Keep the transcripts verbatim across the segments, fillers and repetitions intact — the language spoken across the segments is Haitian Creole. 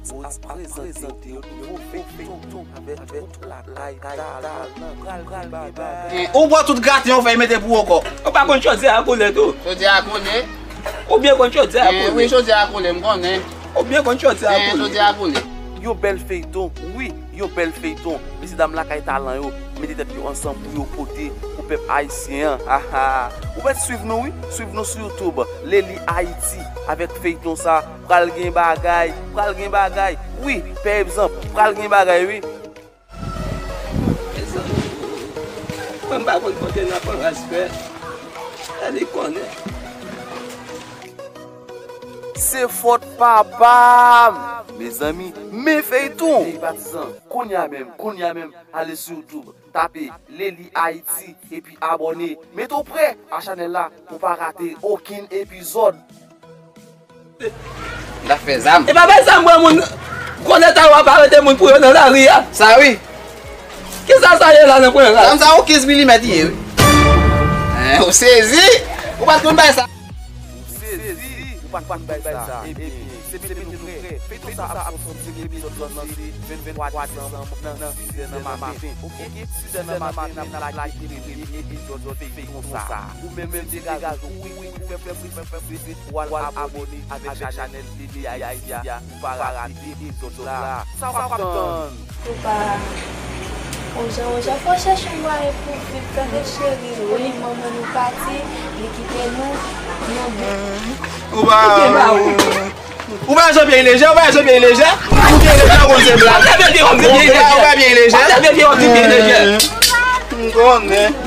Ap prezante yon nouvo feyton avèk tout lakay, talan, pral gen bagay. Ou bwè tout graten yo fè mete pou ou ankò. Ou pa konn chodyè a koule tou. Chodyè a koule. Ou byen konn chodyè a koule. Wi, chodyè a koule, m konnen. Ou byen konn chodyè a koule. Chodyè a koule. Yon bèl feyton, wi, yon bèl feyton. Mesye dam lakay talan yo mete tèt yo ansanm pou yo pote pou pèp ayisyen an. Aha. Ou mèt swiv nou, wi. Swiv nou sou YouTube, Leli Ayiti, avèk feyton sa. Pral gen bagay, pral gen bagay. Wi, pè egzanp, pral gen bagay, wi. Mezanmi, mwen m pa konn kote n ap anraje frè. Sa li konnen. Se fòt papa m. Mezanmi, men feyton. Ey, patizan, kounye a menm, kounye a menm, ale sou YouTube, tape Leli Ayiti, epi abòne. Mete w prè a chanèl la pou w pa rate okenn epizòd. N ap fè zam. E pa bay zam ban moun. Gwo leta yo ap arete moun pou yo nan lari a. Sa wi. Kisa sa ye la nan pwen la? Zam sa yo kenz milimèt li ye wi. Hein, ou sezi? Ou pa t konn bay sa. Ou sezi? Ou pa t konn bay sa? Ebyen, se mete nou prè. Feyton sa ap soti epizòd lan se venntwa desanm nan sizè nan maten. Oke? Sizè nan maten n ap lage premye epizòd feyton sa. Ou menm degaje w wi, wi, wi, fè, fè, fè, fè, fè, fè, w al abòne avèk chanèl Leli Ayiti a pou pa rate epizòd la. Sa w ap tann? Ou pa Ojan, Ojan, fò chèche yon mwayen pou viv tande cheri. Wi, manman nou pati, li kite nou, nou bon. Ou pa Ou pa jwe byen lejè, ou pa jwe byen lejè. Ou byen lejè, ou se blan. Ou pa byen lejè. M konnen.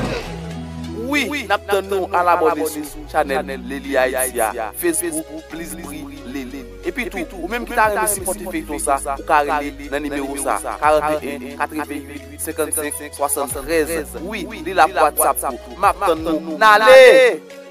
Wi, n ap tann nou al abòne sou chanèl Leli Ayiti a, Facebook, Please Bri Leli. Epi tou, ou menm ki ta renmen sipòte feyton sa, ou ka rele nan nimewo sa, karanteyen, katreventuit, senkannsenk, swasanntrèz. Wi, li la pou WhatsApp tou. M ap tann nou. N ale!